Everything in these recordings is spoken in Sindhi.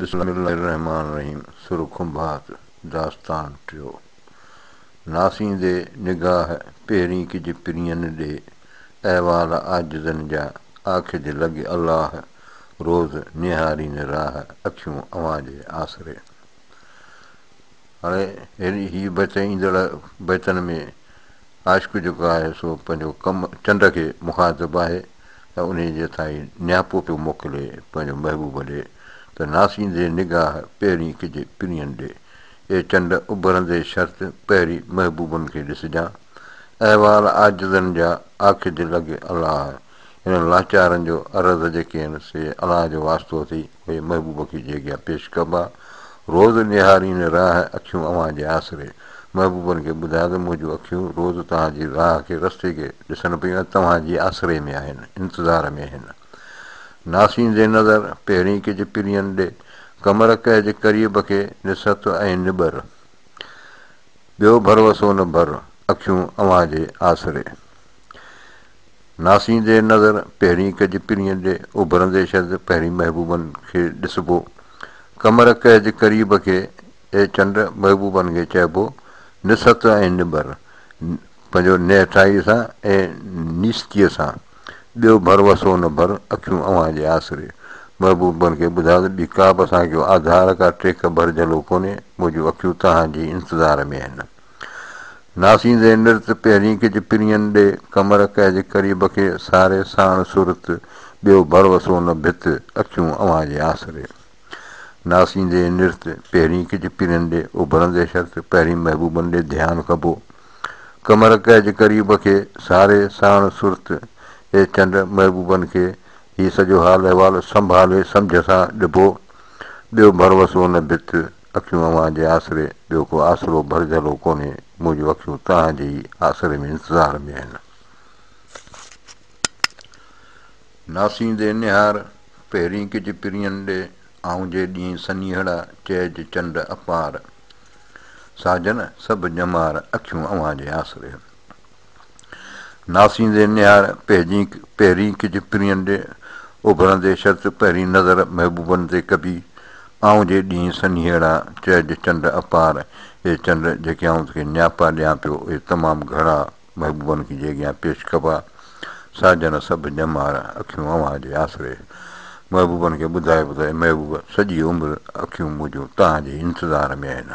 بسم الله الرحمٰن الرحيم سر کنڀات، داستان ٽيو، ناسيندي نگاهه پهرين ڪج پرين ڏي، احوال عاجزن جا آکج لڳ الله، روز نهارين راهه اکيون اوهان جي آسري. هاڻي هي بيت ايندڙ بيتن ۾ عاشق جيڪو آهي سو پنهنجو ڪم چنڊ کي مخاطب آهي ۽ انهيء جي هٿان ئي نياپو پيو موڪلي پنهنجو محبوب ڏي ته ناسيندي نگاهه پهرين ڪج پرين ڏي، اي چنڊ اڀرندي شرط پهرين محبوبن کي ڏسجان، احوال عاجزن جا آکج لڳ الله، هنن لاچارن جو عرض جيڪي آهن سي الله جو واسطو اٿئي اهي محبوب کي جي اڳيان پيش ڪبا، روز نهارين راهه اکيون اوهان جي آسري. محبوبن کي ٻڌايو ته منهنجون اکيون روز توهان جي راهه کي، رستي کي، ڏسن پيون ۽ توهان جي آسري ۾ آهن، انتظار ۾ آهن. ناسيندي نظر، پهرين ڪج پرين ڏي، قمر ڪهج قريب کي، نست ۽ نٻر. ٻيو ڀروسو نه ڀر، اکيون اوهان جي آسري. ناسيندي نظر، پهرين ڪج پرين ڏي، اڀرندي شرط پهرين محبوبن کي ڏسبو. قمر ڪهج قريب کي، اي چنڊ، محبوبن کي چئبو، نست ۽ نٻر، پنهنجو نهٺائيء سان ۽ نيستيء سان، ٻيو ڀروسو نه ڀر، اکيون اوهان جي آسري. محبوبن کي ٻڌاء ته ٻي ڪابه اسان کي آڌار، ڪا ٽيڪ ڀرجهلو ڪونهي، منهنجون اکيون توهان جي ئي انتظار ۾ آهن. ناسيندي نرت پهرين ڪج پرين ڏي، قمر ڪهج قريب کي، ساري ساڻ سرت، ٻيو ڀروسو نه ڀت، اکيون اوهان جي آسري. ناسيندي نرت پهرين ڪج پرين ڏي، اڀرندي شرط پهرين محبوبن ڏي ڌيان ڪبو. قمر ڪهج قريب کي، ساري ساڻ سرت، اي چنڊ محبوبن کي، هي سڄو حال احوال سنڀالي سمجهه سان ڏبو. ٻيو ڀروسو نه ڀت، اکيون اوهان جي آسري، ٻيو ڪو آسرو ڀرجهلو ڪونهي، منهنجون اکيون توهان جي ئي آسري ۾ انتظار ۾ آهن. ناسيندي نهار، پهرين ڪج پرين ڏي، آئون جي ڏينهن سنيهڙا، چئج چنڊ اپار. ساجن سڀ ڄمار، اکيون اوهان جي آسري. ناسيندي نهار، پهرين ڪج پرين ڏي، اڀرندي شرط پهرين نظر محبوبن تي ڪبي. آئون جي ڏينهن سنيهڙا، چئج چنڊ اپار. اي چنڊ، جيڪي آئون توکي نياپا ڏيان پيو، اهي تمام گهڻا محبوبن کي جي اڳيان پيش ڪبا. ساجن سڀ ڄمار، اکيون اوهان جي آسري. محبوبن کي ٻڌائبو ته اي محبوب، سڄي عمر اکيون منهنجون توهان جي انتظار ۾ آهن.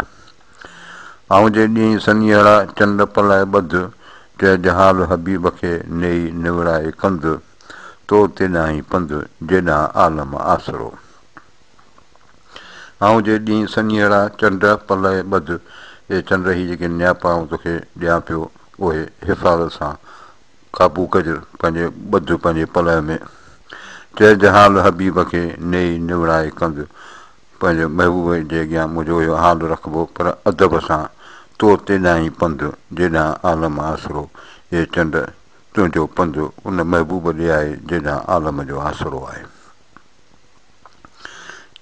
آئون جي ڏينهن سنيهڙا، چنڊ پلئه ٻڌ، چئج حال حبيب کي، نيئي نوڙائي ڪنڌ، تو تيڏانهن ئي پنڌ، جيڏانهن عالم آسرو. آئون جي ڏينهن سنيهڙا، چنڊ پلئه ٻڌ، اي چنڊ هي جيڪي نياپا آئون توکي ڏيان پيو، اهي حفاظت سان قابو ڪج، پنهنجي ٻڌ پنهنجي پلئه ۾. چئج حال حبيب کي، نيئي نوڙائي ڪنڌ، پنهنجي محبوب جي اڳيان منهنجو اهو حال رکبو، پر ادب سان، تو تيڏانهن ئي پنڌ، جيڏانهن عالم آسرو، اي چنڊ! تنهنجو پنڌ ان محبوب ڏي آهي، جيڏانهن عالم جو آسرو آهي.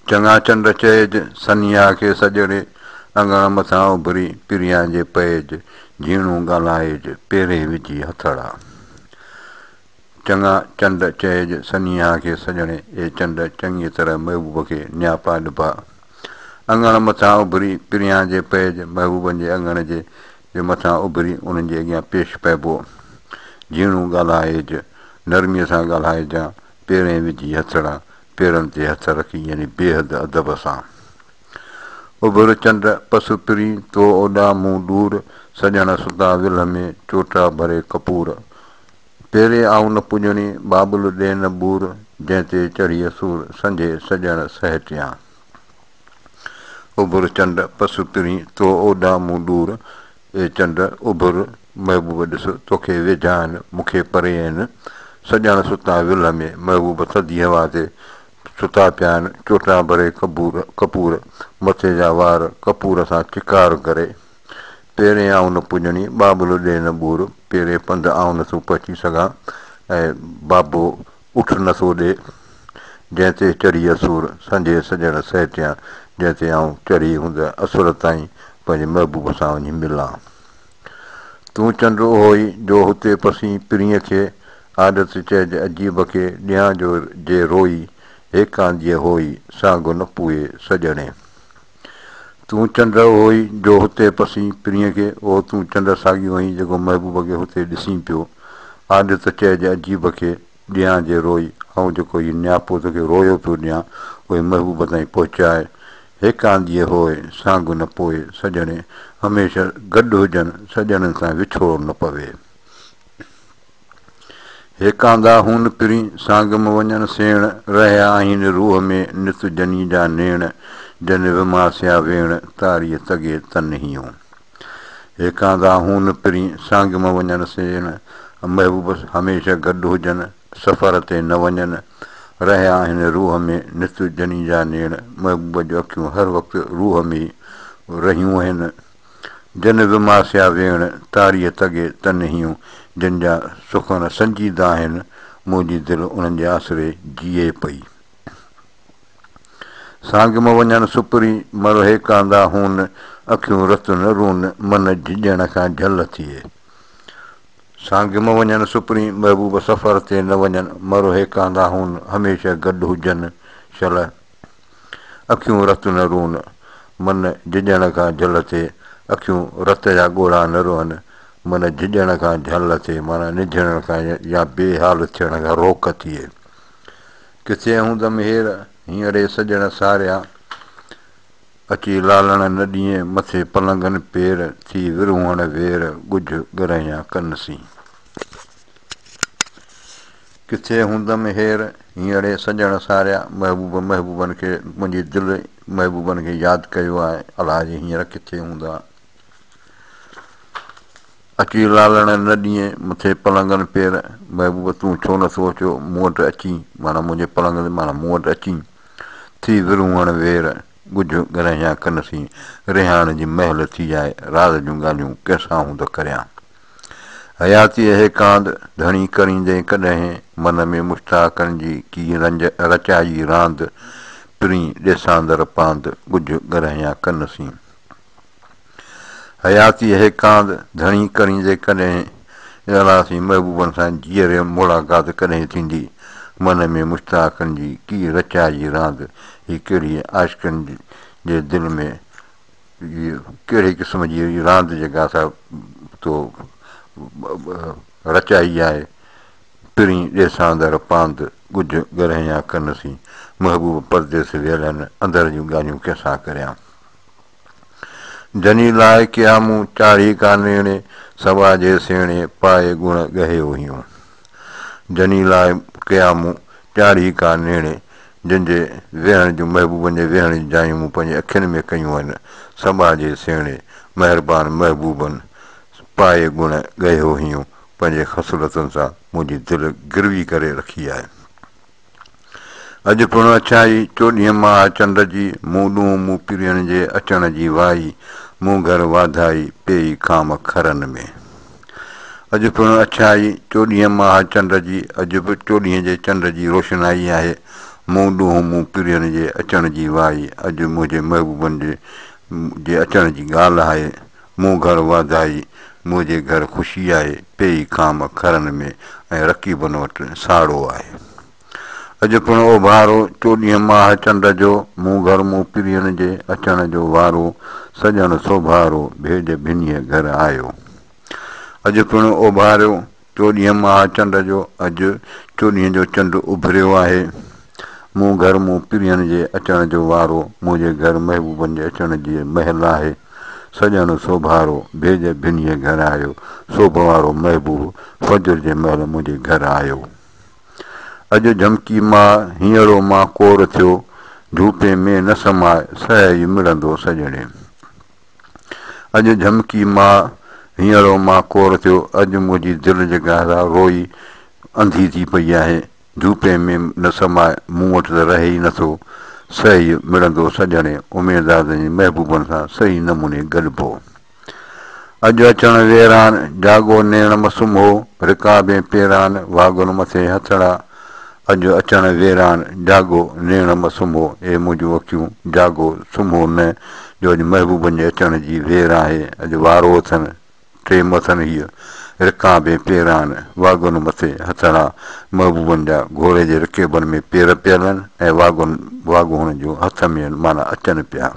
چڱا چنڊ چئج، سنيها کي سڄڻي، اڱڻ مٿان اڀري، پريان جي پئج، جهيڻو ڳالهائج، پيرين وجهي هٿڙا. چڱا چنڊ چئج، سنيها کي سڄڻي، اي چنڊ، چڱيء طرح محبوب کي نياپا ڏبا. اڱڻ مٿان اڀري، پريان جي پئج، محبوبن جي اڱڻ جي جي مٿان اڀري، انهن جي اڳيان پيش پئبو. جهيڻو ڳالهائج، نرميء سان ڳالهائجان، پيرين وجهي هٿڙا، پيرن تي هٿ رکي يعني بيحد ادب سان. اڀر چنڊ، پس پرين، تو اوڏا مون ڏور، سڄڻ ستا ولهه ۾، چوٽا ڀري ڪپور. پيري آئون نه پڄڻي، ٻاٻل ڏي نه ٻور، جنهن تي چڙهي اسور، سنجهي سڄڻ سهٽيان. اڀر چنڊ، پس پرين، تو اوڏا مون ڏور، اي چنڊ، اڀر، محبوب ڏس، توکي ويجها آهن، مون کي پري آهن. سڄڻ ستا ولهه ۾، محبوب ٿڌي هوا تي ستا پيا آهن، چوٽا ڀري ڪبور، ڪپور، مٿي جا وار ڪپور سان چڪار ڪري. پيرين آئون نه پڄڻي، ٻاٻل ڏي نه ٻور، پيرين پنڌ آئون نه ٿو پهچي سگهان ۽ بابو اٺ نه ٿو ڏي، جنهن تي چڙهي اسور، سنجهي سڄڻ سهٽيان، جنهن تي آئون چڙهي هوند اسور تائين پنهنجي محبوب سان وڃي ملان. تون چنڊ اهو ئي، جو هتي پسين پرينء کي، عادت چئج عجيب کي، ڏيان جو جي روئي، هيڪانديء هوئي، سانگ نه پوئي سڄڻي. تون چنڊ اهوئي، جو هتي پسين پرينء کي، او تون چنڊ ساڳيو آهين، جيڪو محبوب کي هتي ڏسين پيو. آڏ ته چئج عجيب کي، ڏيان جي روئي، آئون جيڪو هي نياپو توکي رويو پيو ڏيان، اهي محبوب تائين پهچاء. هيڪانديء هوء، سانگ نه پوئي سڄڻي، هميشه گڏ هجن، سڄڻن سان وڇوڙو نه پوي. هيڪاندا هون پرين، سانگ م وڃن سيڻ، رهيا آهين روح ۾، نت جني جا نيڻ، جن وماسيا ويڻ، تاريء تڳي تن هيون. هيڪاندا هون پرين، سانگ م وڃن سيڻ، محبوب هميشه گڏ هجن، سفر تي نه وڃن، رهيا آهن روح ۾، نت جني جا نيڻ، محبوب جون اکيون هر وقت روح ۾ ئي رهيون آهن. جن وماسيا ويڻ، تاريء تڳي تن هيون، جن جا سخن سنجيده آهن، منهنجي دل انهن جي آسري جيئي پئي. سانگ م وڃن سپرين، مر هيڪاندا هون، اکيون رت نه رون، من جهڄڻ کان جهل ٿئي. سانگ م وڃن سپرين، محبوب سفر تي نه وڃن، مر هيڪاندا هون، هميشه گڏ هجن، شل اکيون رت نه رون، من جهڄڻ کان جهل ٿئي، اکيون رت جا ڳوڙها نه روئن، من جهڄڻ کان جهل ٿئي، معنيٰ نجهڻ کان يا بي حال ٿيڻ کان روڪ ٿئي. ڪٿي هوندم هير، هينئڙي سڄڻ ساريا، اچي لالڻ نه ڏينء، مٿي پلنگن پير، ٿي ورهوڻ وير، ڳجهه ڳرهيان ڪن سين. ڪٿي هوندم هير، هينئڙي سڄڻ ساريا، محبوب محبوبن کي منهنجي دل محبوبن کي ياد ڪيو آهي، الاجي هينئر ڪٿي هوندا. اچي لالڻ نه ڏينء، مٿي پلنگن پير، محبوب تون ڇو نه ٿو اچو، مون وٽ اچين، معنيٰ منهنجي پلنگ تي معنيٰ مون وٽ اچين، ٿي ورهوڻ وير، ڳجهه ڳرهيان ڪن سين، رهاڻ جي مهل ٿي آهي، راز جون ڳالهيون ڪنهن سان هوند ڪريان. حياتيء هيڪاند، ڌڻي ڪريندين ڪڏهن، من ۾ مشتاقن جي ڪي رنج رچائي راند، پرين ڏيساندر پاند، ڳجهه ڳرهيان ڪن سين. حياتيء هيڪاند، ڌڻي ڪريندين ڪڏهن، الله سين محبوبن سان جيئري ملاقات ڪڏهن ٿيندي، من ۾ مشتاقن جي ڪي رچائي راند، هي ڪهڙي عاشقن جي دل ۾ هيء ڪهڙي قسم جي راند جيڪا سا تو رچائي آهي؟ پرين ڏيساندر پاند، ڳجهه ڳرهيان ڪن سين، محبوب پرديس ويل هن، اندر جون ڳالهيون ڪنهن سان ڪريان؟ جني لاء ڪيا مون چاڙهي ڪا نيڻي، سٻاجهي سيڻي، پائي ڳڻ ڳهيو هيون. جني لاء ڪيا مون چاڙهي ڪا نيڻي، جن جي ويهڻ جون محبوبن جي ويهڻ جون جايون مون پنهنجي اکين ۾ ڪيون آهن، سٻاجهي سيڻي، مهربان محبوبن پائي ڳڻ ڳهيو هيون، پنهنجي خصلتن سان منهنجي دل گروي ڪري رکي آهي. اڄ پڻ اڇائي، چوڏهينء ماهه چنڊ جي، مون ڏون مون پرين جي اچڻ جي وائي، مون گهر واڌائي، پيئي کام کرن ۾. اڄ پڻ اڇائي، چوڏهينء ماهه چنڊ جي، اڄ به چوڏهينء جي چنڊ جي روشنائي آهي. مون ڏونهن مون پرين جي اچڻ جي وائي، اڄ منهنجي محبوبن جي جي اچڻ جي ڳالهه آهي. مون گهر واڌائي، منهنجي گهر خوشي آهي، پيئي کام کرن ۾ ۽ رقيبن وٽ ساڙو آهي. اڄ پڻ اوڀارو، چوڏهينء ماهه چنڊ جو، مون گهر مون پرين جي اچڻ جو وارو، سڄڻ سوڀارو، ڀيڄ ڀنيء گهر آيو. اڄ پڻ اوڀاريو، چوڏهينء ماهه چنڊ جو، اڄ چوڏهينء جو چنڊ اڀريو آهي. مون گهر مون پرين جي اچڻ جو وارو، منهنجي گهر محبوبن جي اچڻ جي مهل آهي. سڄڻ سوڀارو، ڀيڄ ڀنيء گهر آيو، سوڀ وارو محبوب، فجر جي مهل منهنجي گهر آيو. اڄ جهمڪي ماء، هينئڙو مان ڪور ٿيو، جهوپي ۾ نه سماء، سهه ئي مڙندو سڄڻي. اڄ جهمڪي ماء، هينئڙو مان ڪور ٿيو، اڄ منهنجي دل جيڪا سا روئي انڌي ٿي پئي آهي، جهوپي ۾ نه سماء، مون وٽ ته رهي ئي نٿو، سهي مڙندو سڄڻي، اميد آ ته محبوبن سان صحيح نموني گڏبو. اڄ اچڻ ويران، جاڳو نيڻ م سمهو، رڪابين پيران، واڳن مٿي هٿڙا. اڄ اچڻ ويران، جاڳو نيڻ م سمهو، اي منهنجون اکيون، جاڳو، سمهو نه، جو اڄ محبوبن جي اچڻ جي وير آهي، اڄ وارو اٿن، ٽيم اٿن هيء. رڪابين پيران، واڳن مٿي هٿڙا، محبوبن جا گهوڙي جي رڪيبن ۾ پير پيل آهن ۽ واڳن واڳون هنن جون هٿ ۾ آهن معنيٰ اچن پيا.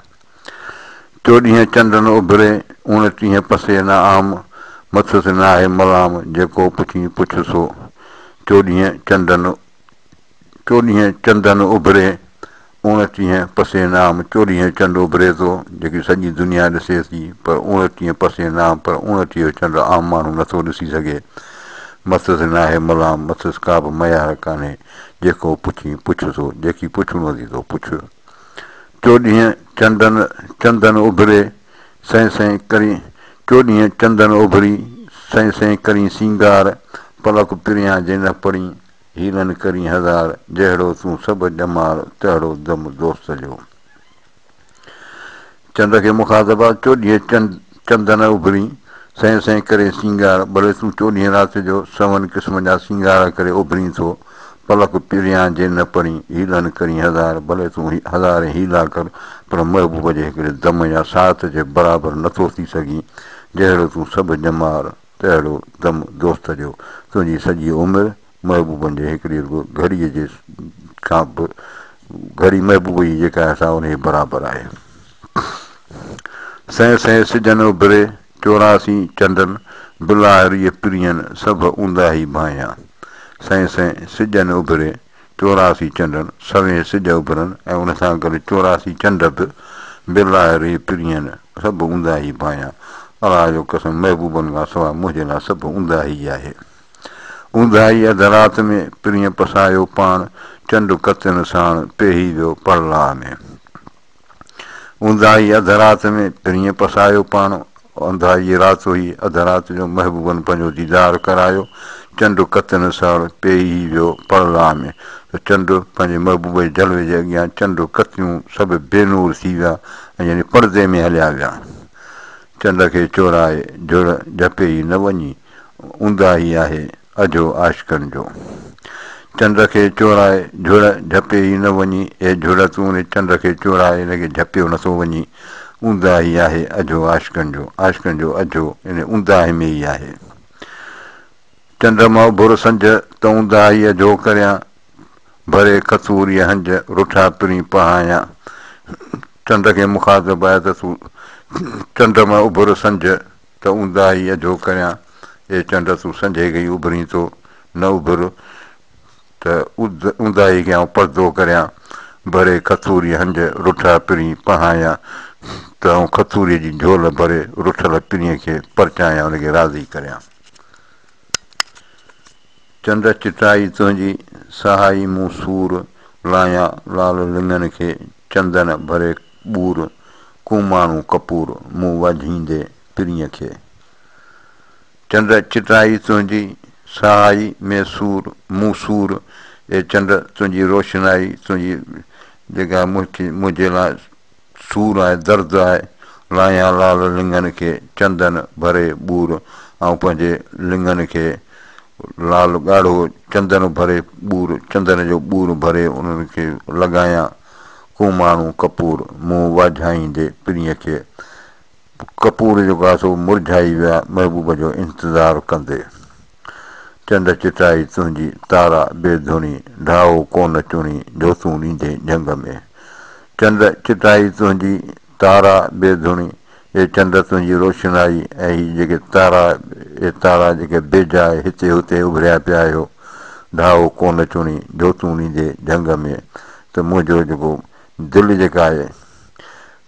چوڏهينء چنڊ نه اڀري، اوڻٽيهين پسي نه عام، مٿس ناهي ملام، جيڪو پڇين پڇ سو. چوڏهينء چنڊ نه چوڏهينء چنڊ نه اڀري، اوڻٽيهين پسي نه عام، چوڏهينء چنڊ اڀري ٿو، جيڪي سڄي دنيا ڏسي ٿي، پر اوڻٽيهين پسي نه عام، پر اوڻٽيهون چنڊ عام ماڻهو نٿو ڏسي سگهي. مٿس ناهي ملام، مٿس ڪا به ميار ڪانهي، جيڪو پڇين پڇ سو، جيڪي پڇڻو اٿئي سو پڇ. چوڏهينء چنڊن چندن اڀري، سئين سئين ڪرين چوڏهينء چندن اڀري، سئين سئين ڪرين سينگار، پلڪ پريان جي نه پڙين، حيلن ڪرين هزار، جهڙو تون سڀ ڄمار، تهڙو دم دوست جو. چنڊ کي مخاطب آ، چوڏهينء چندن اڀري، سئين سئين ڪرين سينگار، ڀلي تون چوڏهينء رات جو سون قسم جا سينگار ڪري اڀرين ٿو، پلڪ پريان جي نه پرين، حيلن ڪرين هزار، ڀلي تون هزارين حيلا ڪر، پر محبوب جي هڪڙي دم يا ساعت جي برابر نٿو ٿي سگهين، جهڙو تون سڀ ڄمار، تهڙو دم دوست جو، تنهنجي سڄي عمر محبوبن جي هڪڙي رڳو گهڙيء جي کان به گهڙي محبوب جي جيڪا آهي سا انهيء برابر آهي. سئين سئين سجن اڀري، 84 چنڊن، بلاهريء پرين، سڀ اونداهي ڀانئيان. سئين سئين سجن اڀري، 84 چنڊن، سوين سج اڀرن ۽ ان سان گڏ 84 چنڊ به، بلاهريء پرين، سڀ اونداهي ڀانئيان. الله جو قسم محبوبن کان سواء منهنجي لاء سڀ اونداهي آهي. اونداهي اڌ رات ۾، پرينء پسايو پاڻ، چنڊ ڪتين ساڻ، پيهي ويو پڙلاء ۾. اونداهي اڌ رات ۾، پرينء پسايو پاڻ، اونداهي رات هئي، اڌ رات جو محبوبن پنهنجو ديدار ڪرايو، چنڊ ڪتين ساڻ، پيهي ويو پڙلاء ۾. ته چنڊ پنهنجي محبوب جي جلوي جي اڳيان چنڊ ڪتيون سڀ بي نور ٿي ويا ۽ يعني پڙدي ۾ هليا ويا. چنڊ کي چورائي جهڙ جهپي ئي نه وڃي، اونداهي آهي اجهو عاشقن جو. چنڊ کي چورائي جهڙ جهپي ئي نه وڃي، اي جهڙ تون ان چنڊ کي چورائي ان کي جهپيو نه ٿو وڃين، اونداهي آهي اجهو عاشقن جو، عاشقن جو اجهو ان اونداهي ۾ ئي آهي. چنڊ مان اڀر سنجهه ته اونداهي اجهو ڪريان، ڀري کٿوريء هنج رٺا پرين پهايان. چنڊ کي مخاطب آهي ته تون چنڊ مان اڀر سنجهه ته اونداهي اجهو ڪريان، اي چنڊ تون سنجهي کي ئي اڀرين ٿو، نه اڀر ته اونداهي کي آئون پردو ڪريان، ڀري کٿوريء هنج رٺا پرين پهايان ته آئون کٿوريء جي جهول ڀري رٺل پرينء کي پرچايان ان کي راضي ڪريان. چنڊ چٽائي تنهنجي سهائي مون سور، لايان لال لڱن کي چندن ڀري ٻور، ڪوماڻو ڪپور مون واجهيندي پرينء کي. چنڊ چٽائي تنهنجي سهائي ۾ سور، مون سور، اي چنڊ تنهنجي روشنائي تنهنجي جيڪا منهنجي لاء سور آهي، درد آهي، لايان لال لڱن کي چندن ڀري ٻور، آئون پنهنجي لڱن کي لال ڳاڙهو چندن ڀري ٻور، چندن جو ٻور ڀري انهن کي لڳايان، ڪوماڻو ڪپور مون واجهائيندي پرينء کي، ڪپور جيڪو آهي سو مرجهائي ويا محبوب جو انتظار ڪندي. چنڊ چٽائي تنهنجي تارا بي ڌڻي، ڍائو ڪونه چڻي جوتون ڏيندين جهنگ ۾. چنڊ چٽائي تنهنجي تارا بي ڌڻي، اي چنڊ تنهنجي روشنائي ۽ هي جيڪي تارا اي تارا جيڪي بي جاء هتي هتي اڀريا پيا آهيو، ڍائو ڪونه چڻي جوتون ڏيندي جهنگ ۾. ته منهنجو جيڪو دل جيڪا آهي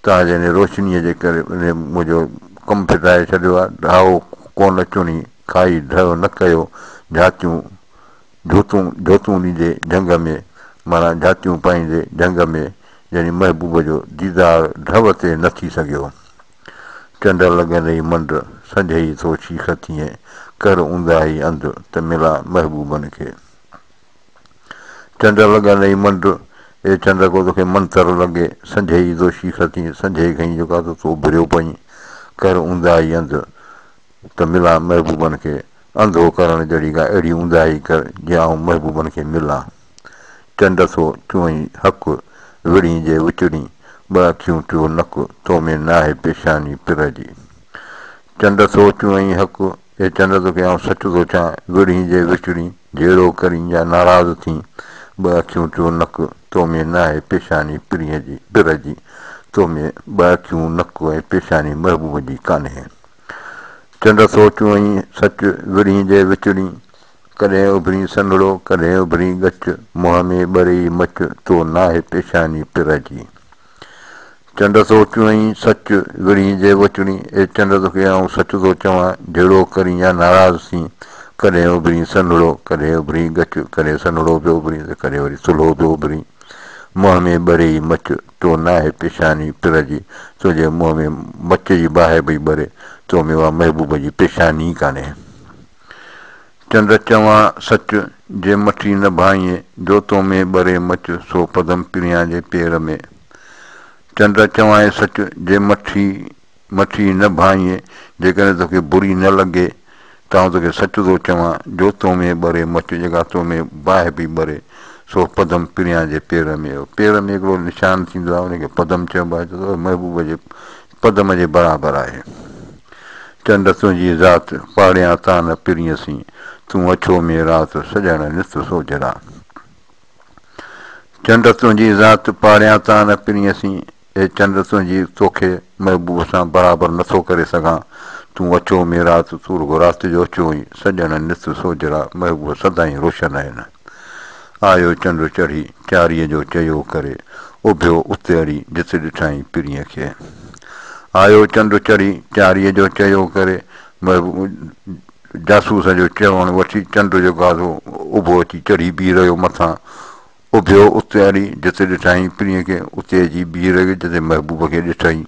توهان جي ان روشنيء جي ڪري منهنجو ڪم ڦٽائي ڇڏيو آهي، ڍائو ڪونه چڻي کائي ڍء نه ڪيو، جهاتيون جهوتون جهوتون ڏيندي جهنگ ۾، معنيٰ جهاتيون پائيندي جهنگ ۾، يعني محبوب جو ديدار ڍء تي نه ٿي سگهيو. چنڊ لڳندئي منڊ، سنجهئي ٿو شيخ ٿئين، ڪر اونداهي انڌ، ته ملان محبوبن کي. چنڊ لڳندئي منڊ، اي چنڊ ڪو توکي منتر لڳي، سنجهئي ٿو شيخ ٿئين، سنجهي کئين جيڪا ته تو اڀريو پئين، ڪر اونداهي انڌ، ته ملان محبوبن کي، انڌو ڪرڻ جهڙي ڪا اهڙي اونداهي ڪر، جيئن آئون محبوبن کي ملان. چنڊ ٿو چونئي حق، وڙهين جي وچڙين، ٻه اکيون ٽيو نڪ، تو ۾ ناهي پيشاني پر جي. چنڊ ٿو چونئي حق، اي چنڊ توکي آئون سچ ٿو چوان، وڙهين جي وچڙين، جهيڙو ڪرين يا ناراض ٿين، ٻه اکيون ٽيون نڪ، تو ۾ ناهي پيشاني پرينء جي، پر جي، تو ۾ ٻه اکيون، نڪ ۽ پيشاني محبوب جي ڪانهي. چنڊ سوچون ۽ سچ، وڙهين جي وچڙين، ڪڏهن اڀرين سنهڙو، ڪڏهن اڀرين ڳچ، منهن ۾ ٻري ئي مچ، تو ناهي پيشاني پر جي. چنڊ سوچون ۽ سچ، وڙهين جي وچڙين، اي چنڊ توکي آئون سچ ٿو چوان، جهيڙو ڪرين يا ناراض ٿين، ڪڏهن اڀرين سنهڙو، ڪڏهن اڀرين ڳچ، ڪڏهن سنهڙو پيو اڀرين ته ڪڏهن وري ٿلهو پيو اڀرين. منهن ۾ ٻري ئي مچ، تو ناهي پيشاني پر جي، تنهنجي منهن ۾ مچ جي باهه پئي ٻري، تو ۾ اها محبوب جي پيشاني ئي ڪانهي. چنڊ چوان سچ، جي مٺي نه ڀانئين، جو تو ۾ ٻري مچ، سو پدم پريان جي پير ۾. چنڊ چوانء سچ، جي مٺي مٺي نه ڀانئين، جيڪڏهن توکي بري نه لڳي، ته آئون توکي سچ ٿو چوان، جو تو ۾ ٻري مچ، جيڪا تو ۾ باهه پئي ٻري، سو پدم پريان جي پير ۾. پير ۾ هڪڙو نشان ٿيندو آهي، ان کي پدم چئبو آهي، ته محبوب جي پدم جي برابر آهي. چنڊ تنهنجي ذات، پاڙيان تان نه پرينء سين، تون اڇو ۾ رات، سڄڻ نت سوجهرا. چنڊ تنهنجي ذات، پاڙيان تان نه پرينء سين، اي چنڊ تنهنجي توکي محبوب سان برابر نٿو ڪري سگهان، تون اڇو ۾ رات، تون رڳو رات جو اڇو آهين، سڄڻ نت سوجهرا، محبوب سدائين روشن آهن. آيو چنڊ چڙهي، چاريء جو چيو ڪري، اڀيو اتي اڙي، جت ڏٺائين پرينء کي. آيو چنڊ چڙهي، چاريء جو چيو ڪري، محبوب جاسوس جو چوڻ وٺي، چنڊ جيڪو آهي سو اڀو اچي چڙهي بيهي رهيو مٿان. اڀيو اتي اڙي، جت ڏٺائين پرينء کي، اتي اچي بيهي رهيو جتي محبوب کي ڏٺائين.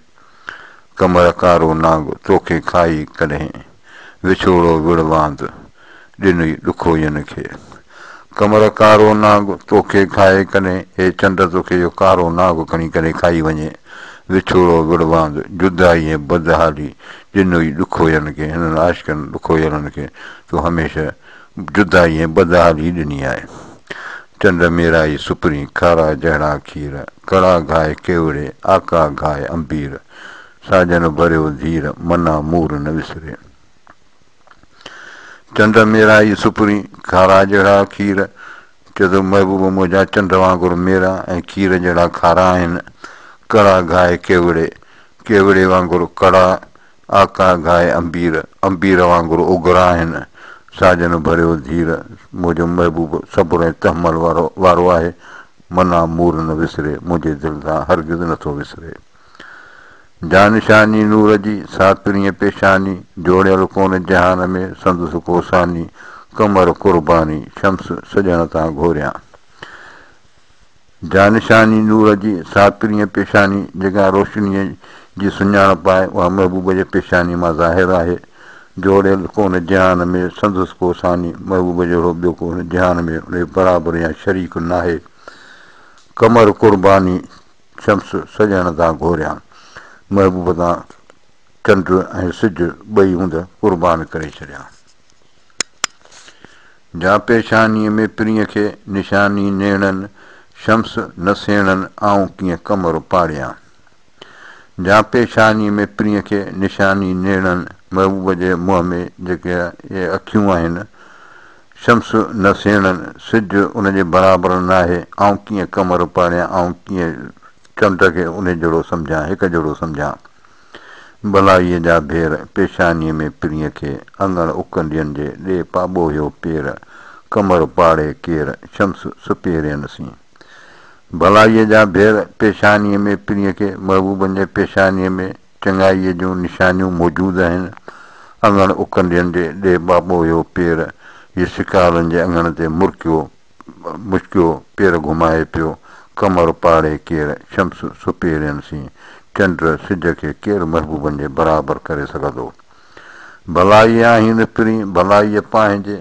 قمر ڪارو نانگ، توکي کائي ڪڏهن، وڇوڙو وڙواند، ڏنئي ڏکوئين کي. قمر ڪارو نانگ، توکي کائي ڪڏهن، اي چنڊ توکي اهو ڪارو نانگ کڻي ڪڏهن کائي وڃي. وڇوڙو وڙواند، جدائي ۽ بدحالي، ڏنئي ڏکوئين کي، هنن عاشقن ڏکوئيلن کي تو هميشه جدائي ۽ بدحالي ڏني آهي. چنڊ ميرائي سپرين، کارا جهڙا کير، ڪڙا گهائي ڪيوڙي، آڪا گهائي عنبير، ساجن ڀريو ڌير، منا مور نه وسري. چنڊ ميرائي سپرين، کارا جهڙا کير، چئي ٿو محبوب منهنجا چنڊ وانگر ميرا ۽ کير جهڙا کارا آهن. ڪڙا گهائي ڪيوڙي، ڪيوڙي وانگر ڪڙا، آڪا گهائي عنبير، عنبير وانگر اگرا آهن. ساجن ڀريو ڌير، منهنجو محبوب صبر ۽ تحمل وارو وارو آهي، منا مور نه وسري، منهنجي دل تان هرگز نه ٿو وسري. جانشاني نور جي، سا پرينء پيشاني، جوڙيل ڪونه جهان ۾، سندس ڪو ثاني، قمر قرباني، شمس سڄڻ تان گهوريان. جانشاني نور جي، سا پرينء پيشاني، جيڪا روشنيء جي سڃاڻپ آهي، اها محبوب جي پيشانيء مان ظاهر آهي. جوڙيل ڪونه جهان ۾، سندس ڪو ثاني، محبوب جهڙو ٻيو ڪو هن جهان ۾ ان جي برابر يا شريڪ ناهي. قمر قرباني، شمس سڄڻ تان گهوريان، محبوب تان چنڊ ۽ سج ٻئي هوند قربان ڪري ڇڏيان. جا پيشانيء ۾ پرينء کي نشاني نيڻن، شمس نه سيڻن، آئون ڪيئن قمر پاڙيان. جا پيشانيء ۾ پرينء کي نشاني نيڻن، محبوب جي منهن ۾ جيڪي اهي اکيون آهن، شمس نه سيڻن، سج ان جي برابر ناهي، آئون ڪيئن قمر پاڙيان، آئون ڪيئن چنڊ کي ان جهڙو سمجهان، هڪ جهڙو سمجهان. ڀلائيء جا ڀير، پيشانيء ۾ پرينء کي، اڱڻ اڪنڊين جي، ڏي پاٻوهيو پير، قمر پاڙي ڪير، شمس سپيرين سين. ڀلائيء جا ڀير، پيشانيء ۾ پرينء کي، محبوبن جي پيشانيء ۾ چڱائيء جون نشانيون موجود آهن. اڱڻ اڪنڊين جي، ڏي پاٻوهيو پير، هي سڪارن جي اڱڻ تي مرڪيو، مشڪيو پير گهمائي پيو، قمر پاڙي ڪير، شمس سپيرين سين، چنڊ سج کي ڪير محبوبن جي برابر ڪري سگهندو؟ ڀلائي آهين پرين، ڀلائيء پانهنجي،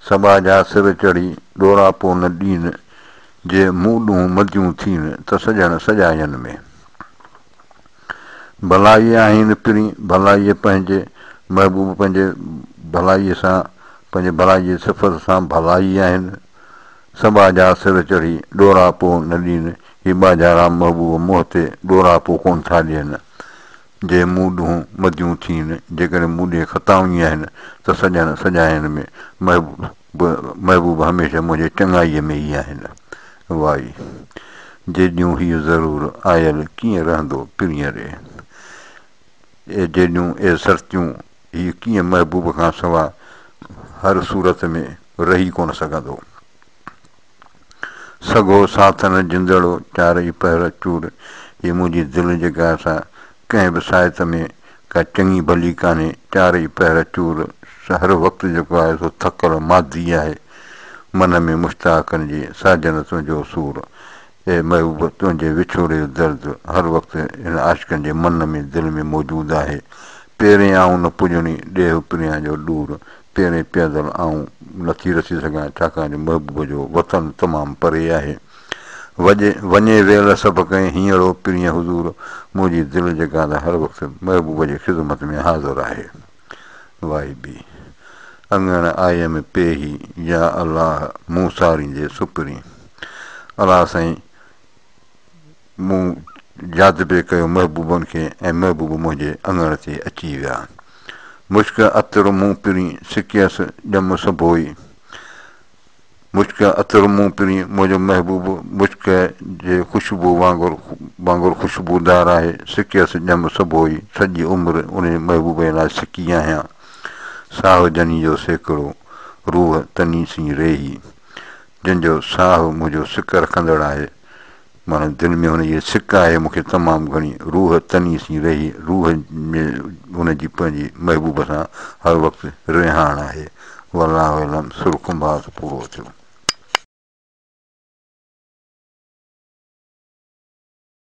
سٻاجها سر چڙهي، ڏوراپو نه ڏين، جي مون ڏون مديون ٿين، ته سڄڻ سڄاين ۾. ڀلائي آهين پرين، ڀلائيء پنهنجي، محبوب پنهنجي ڀلائيء سان، پنهنجي ڀلائيء جي صفت سان ڀلائي آهن. سٻاجها سر چڙهي، ڏوراپو نه ڏين، هي ٻاجهارا محبوب منهن تي ڏوراپو ڪونه ٿا ڏين. جي مون ڏونهن مديون ٿين، جيڪڏهن مون ڏي خطائون ئي آهن ته سڄڻ سڄاين ۾ محبوب هميشه منهنجي چڱائيء ۾ ئي آهن. وائي، جيڏيون هيء ضرور آيل ڪيئن رهندو پرينء ري. اي جيڏيون اي سرتيون، هيء ڪيئن محبوب کان سوا هر صورت ۾ رهي ڪونه سگهندو. سگهو ساٿ نه جندڙو، چارئي پهر چور. هي منهنجي دل جيڪا سا ڪنهن به ساعت ۾ ڪا چڱي ڀلي ڪانهي، چارئي پهر چور، هر وقت جيڪو آهي سو ٿڪل مادي آهي. من ۾ مشتاقن جي ساجن تنهنجو سور. اي محبوب تنهنجي وڇوڙي جو درد هر وقت هن عاشقن جي من ۾ دل ۾ موجود آهي. پيرين آئون نه پڄڻي، ڏيهه پريان جو ڏور. پيرين پيادل آئون نٿي رسي سگهان، ڇاڪاڻ جو محبوب جو وطن تمام پري آهي. وڄي وڃي ويل سڀ ڪنهن هينئڙو پرينء حضور، منهنجي دل جيڪا ته هر وقت محبوب جي خدمت ۾ حاضر آهي. وائي ٻي. اڱڻ آيم پيهي، يا الله مون ساريندي سپرين. الله سائين مون ياد پئي ڪيو محبوبن کي ۽ محبوب منهنجي اڱڻ تي اچي ويا. مشڪ عطر مون پرين، سڪيس ڄم سڀوئي. مشڪ عطر مون پرين، منهنجو محبوب مشڪ جي خوشبو وانگر وانگر خوشبودار آهي. سڪيس ڄم سڀوئي، سڄي عمر انهي محبوب جي لاء سڪي آهيان. ساهه جني جو سيڪڙو، روح تني سين ريهي. جن جو ساهه منهنجو سڪ رکندڙ آهي. معنيٰ دل ۾ هن جي سڪ آهي مون کي تمام گهڻي، روح تني سين رهي، روح ۾ هن جي پنهنجي محبوب سان هر وقت رهاڻ آهي. والله اعلم سر کنڀات پورو ٿيو.